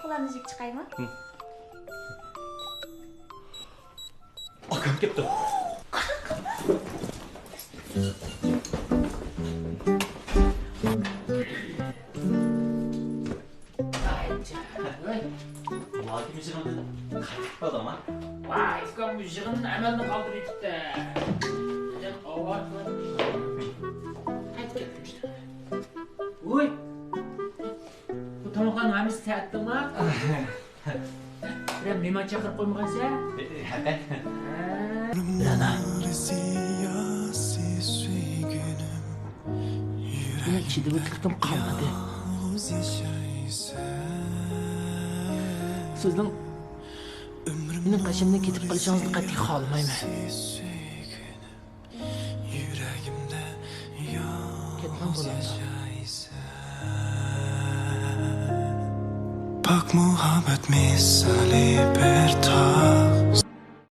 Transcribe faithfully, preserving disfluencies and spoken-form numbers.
قوللارنى يۇيۇپ چىقايمۇ؟ ئاكام كەپتۇ. ۋاي، كىم يىغىندىن قايتىپ قالدىڭما؟ ۋاي، ئۇكام، يىغىن ئەمەلدىن قالدۇرۇۋېتىپتۇ. ئاۋارە قىلىپ قايتىپ كەتتىم ئىشتە. ۋوي، بۇ تاماقلارنىڭ ھەممىسى سەتتىڭما؟ بىرەر مېھمان چاقىرىپ قويمىغانسەن؟ ھەقەت. رەنا. مېنىڭ چىدىۋېتىلىكىم قالمىدى. سىزنىڭ مېنىڭ قېشىمدىن كېتىپ قېلىشىڭىزنى قەتئىي خالىمايمەن. يۈرەكىمدە يالغۇز ياشايسەن. پاك مۇھەببەت مىسالى بىر تاغ.